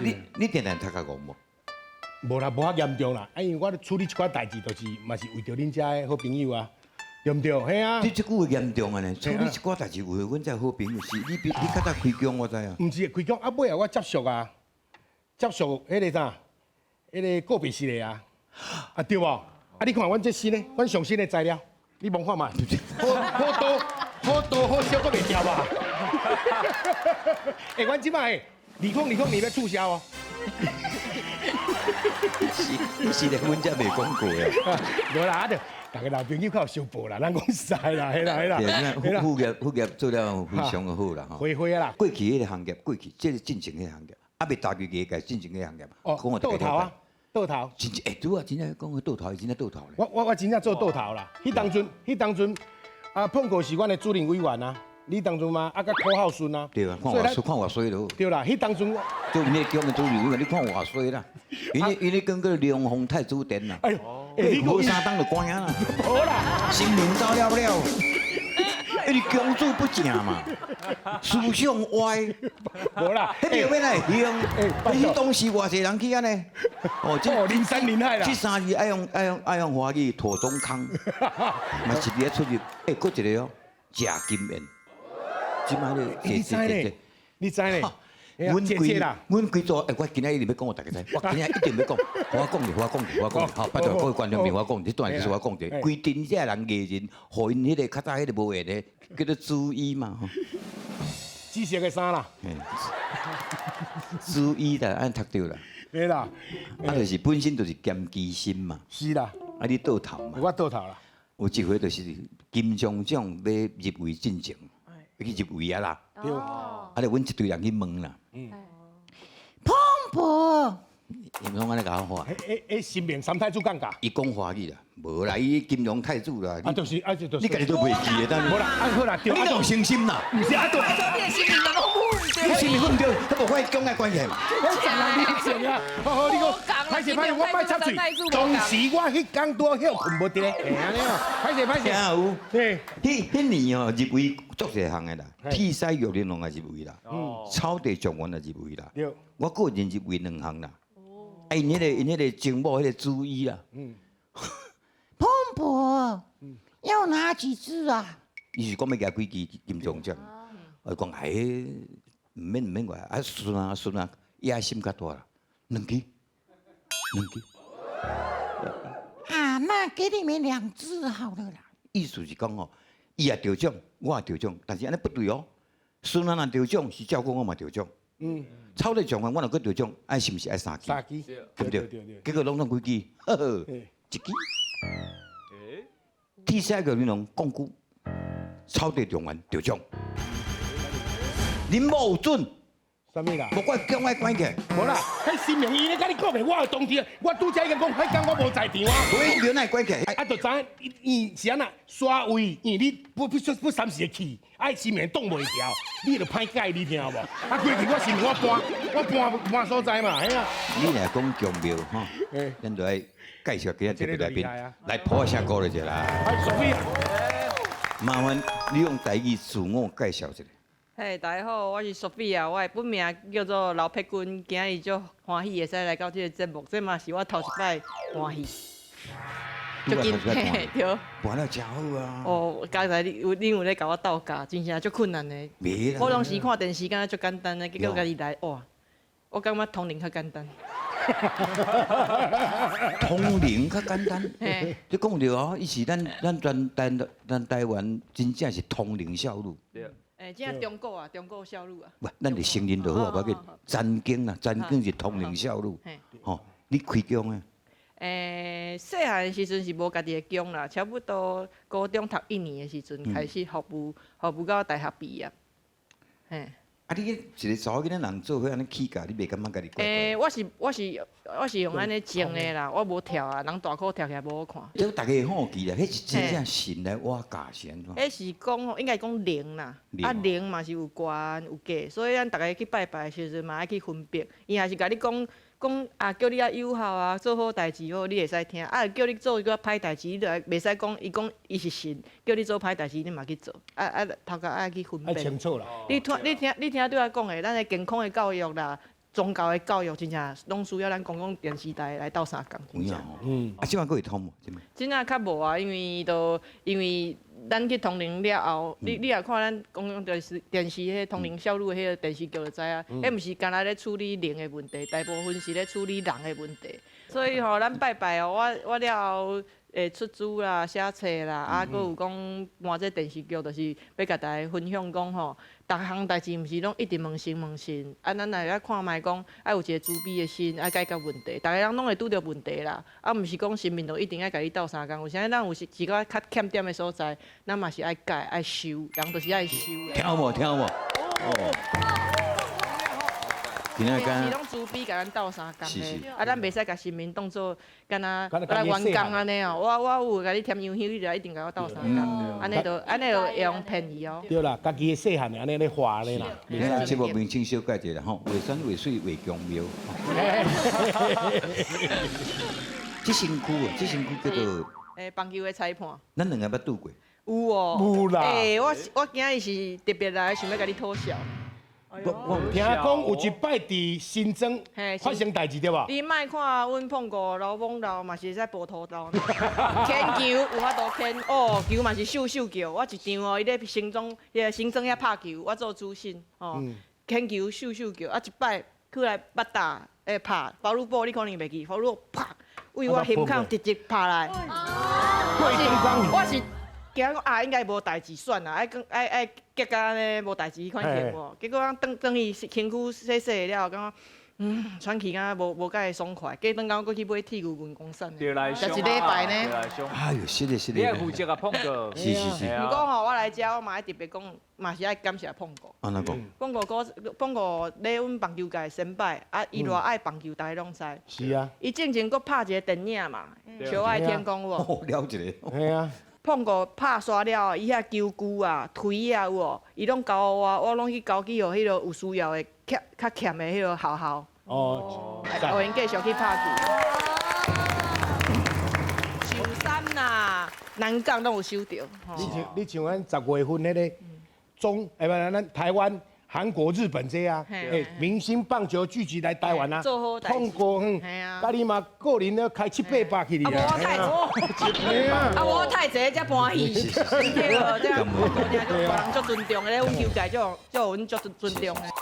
你定定讀較戇無？無啦，無遐嚴重啦。啊，因為我處理一寡代誌，就是嘛是為著恁遮的好朋友啊，對毋對？嘿啊。你這句話嚴重啊呢？處理一寡代誌為阮遮好朋友，是你比你較早開工我知啊。毋是開工，啊尾後我接觸啊，接觸彼個啥，彼個個別式的啊，啊對無？啊你看阮這新的，阮上新的材料，你摸看覓，好好多好多好燒閣袂掉吧？欸，阮這擺2020年欲促銷哦。是是咧，阮遮袂講過啊。無啦，啊著，逐个老朋友較有相報啦，咱講實在啦，嘿啦嘿啦。對，副業做了非常的好啦吼。花花啦。過去彼个行業，過去這個進前彼个行業，猶未踏入藝界進前彼个行業。哦，倒頭啊，倒頭。真正欸，拄啊，真正講個倒頭，真正倒頭咧。我真正做倒頭啦。彼當陣啊，碰過是阮的主任委員啊。你當陣嘛，啊，佮柯浩順啊。對啊，看偌衰，看偌衰咯。對啦，彼當陣。做因個宮的主任委員，你看偌衰啦。因咧講過龍鳳太子殿啦。哎呦，欸，無三冬就關啊啦。無啦，新聞走了了。因為公主不正嘛，思想歪。無啦，彼廟欲哪會興？你當時偌濟人去按呢？哦，人山人海啦。這三字愛用華語，妥中康，嘛是佇咧出入。欸，閣一個哦，謝金燕。這擺咧，你知咧？你知咧？阮規組，欸，我今仔一定欲講，予大家知。我今仔一定欲講，予我講者，予我講者，予我講者。好，拜託各位觀眾朋友，我講，這段就是我講者。規陣這人藝人，予𪜶彼个較早彼个無閒的，叫做朱衣嘛。紫色的衫啦。朱衣啦，按讀著啦。對啦。啊，就是本身就是兼機心嘛。是啦。啊，你倒頭嘛。我倒頭啦。有一回就是金鐘獎欲入圍進前。去入圍啊啦，對，啊，就阮一堆人去問啦。彭博，伊毋攏按呢共我話。欸欸，新明三太子講價。伊講華語啦，無啦，伊金龍太子啦。啊，就是啊，就你家己都袂記得，無啦，啊好啦，對，你有信心啦？毋是啊，就。你的姓名都唔對。你姓名唔對，彼無法講愛關係嘛。我十六年前啊，好好，你講，歹勢歹勢，我莫插喙。當時我彼工拄好歇睏無佇咧，嘿按呢哦，歹勢歹勢。有。對。彼年哦，入圍足濟項的啦，鐵獅玉玲瓏也入圍啦，草地狀元也入圍啦。對。我個人入圍兩項啦。啊，𪜶彼个精某彼个主醫啦。彭博，要拿幾支啊？伊是講欲舉幾支金鐘獎，我講哎，毋免毋免怪，啊孫啊孫啊，野心較大啦，兩支，兩支。啊，那給你們兩支好了啦。意思是講吼，伊也得獎，我也得獎，但是按呢不對哦。孫啊若得獎是照講我嘛得獎。草地狀元我若閣得獎，愛是毋是愛三支？三支，對不對？結果攏總幾支？呵呵，一支。鐵獅玉玲瓏摃龜，草地狀元得獎。恁某有準？啥物啦？無怪講愛關起。無啦，彼新明伊咧共你講的，我有當天，我拄才已經講，彼工我無在場啊。所以原來關起。啊，就知影伊是按怎刷位，因為你不不不三時會去，啊，新明擋袂牢，你就歹改，你聽無？啊，規日我是我搬，我搬搬所在嘛，嘿啊。你若講宮廟吼，咱就愛介紹今仔特別來賓，來破一下鼓勵一下啦。哎，索菲亞。麻煩你用台語自我介紹一下。嘿，大家好，我是索菲亞，我的本名叫做劉佩君，今日足歡喜會使來到這個節目，這嘛是我頭一擺搬戲。足緊，嘿，對。搬了誠好啊。哦，剛才你有咧共我鬥教，真正足困難的。袂啦。我當時看電視敢若足簡單的，結果家己來，哇！我感覺通靈較簡單。通靈較簡單。你講著哦，伊是咱全台灣真正是通靈少女。對。欸，這中國啊，中國少女啊。不，咱就承認就好啊，無要緊。曾經啊，曾經是通靈少女。吼，你開宮的？欸，細漢的時陣是無家己的宮啦，差不多高中讀一年的時陣開始服務，服務到大學畢業。嘿。啊！你一個查某囡仔人做伙按呢起價，你袂感覺家己怪怪？欸，我是用按呢種的啦，我無跳啊，人大箍跳起來無好看。這大家會好奇啦，彼是真正神來倚教是按怎？彼是講吼，應該講靈啦，啊靈嘛是有懸有假，所以咱逐家去拜拜的時陣嘛愛去分別。伊若是共你講講啊，叫你愛友好啊，做好代誌好，你會使聽；啊，叫你做一個歹代誌，你就袂使講。伊講伊是神，叫你做歹代誌，你嘛去做。啊啊，頭殼愛去分辨。愛清楚啦。你聽，你聽，你聽對我講的，咱的健康的教育啦，宗教的教育真正攏需要咱公共電視台來鬥相共。真正。嗯。啊，這擺閣會通無？這仔較無啊，因為都因為咱去通靈了後，你若看咱公共電視彼通靈少女彼个電視劇就知啊，彼毋是干焦咧處理靈的問題，大部分是咧處理人的問題。所以吼，咱拜拜哦，我了後會出書啦、寫冊啦，啊，閣有講搬這電視劇，就是欲共大家分享講吼，逐項代誌毋是攏一直問神問神，啊，咱若愛看覓講，愛有一個慈悲的心，愛解決問題，逐个人攏會拄著問題啦，啊，毋是講神明就一定愛共你鬥相共，有啥咱有一寡較欠點的所在，咱嘛是愛改愛修，人就是愛修。聽無？聽無？哦。平時攏慈悲共咱鬥相共的，啊，咱袂使共神明當做敢若來冤工按呢哦。我有共你添油香，你就一定共我鬥相共，按呢就會用騙伊哦。對啦，家己的細漢按呢咧畫咧啦。咱節目名稱小改一下吼，畫山畫水畫宮廟。這身軀啊，這身軀叫做。棒球的裁判。咱兩个捌拄過。有哦。有啦。我今日是特別來想欲共你討笑。我聽講有一擺佇新莊發生代誌對無？你莫看阮碰過老懵老嘛是會使搏土豆，牽球有法度牽哦，球嘛是秀秀叫。我一場哦，伊咧新莊，彼个新莊遐拍球，我做主審哦，牽球秀秀叫啊，一擺起來捌打會拍，保魯波你可能袂記，保魯波啪，為我胸口直直拍來。我是。驚講啊，應該無代誌算啦，愛講愛愛結甲按呢無代誌彼款型無。結果講轉轉去身軀洗洗了後，感覺喘氣敢若無介爽快。過轉工閣去買鐵牛雲公散，食一禮拜呢。哎喲，是的，是的。你愛負責啊，碰哥。是是是。毋過吼，我來遮我嘛愛特別講，嘛是愛感謝碰哥。按怎講？碰哥哥，碰哥咧，阮棒球界先輩，啊，伊偌愛棒球，大家攏知。是啊。伊進前閣拍一個電影嘛，《球愛天空》有無？了一個。係啊。碰過拍煞了後，伊遐球具啊、槌啊有無？伊攏交予我，我攏去交去予彼个有需要的欠較欠的彼个學校。哦。予𪜶繼續去拍球。壽山啦，南港攏有收著。你像阮10月份彼个中，欸不，咱台灣、韓國、日本這啊，明星棒球聚集來台灣啊，碰過，佮你嘛個人咧開七八百去哩啊。啊，無我太濟才歡喜，對無？這樣，人足尊重的，阮球界足，足阮足尊重的。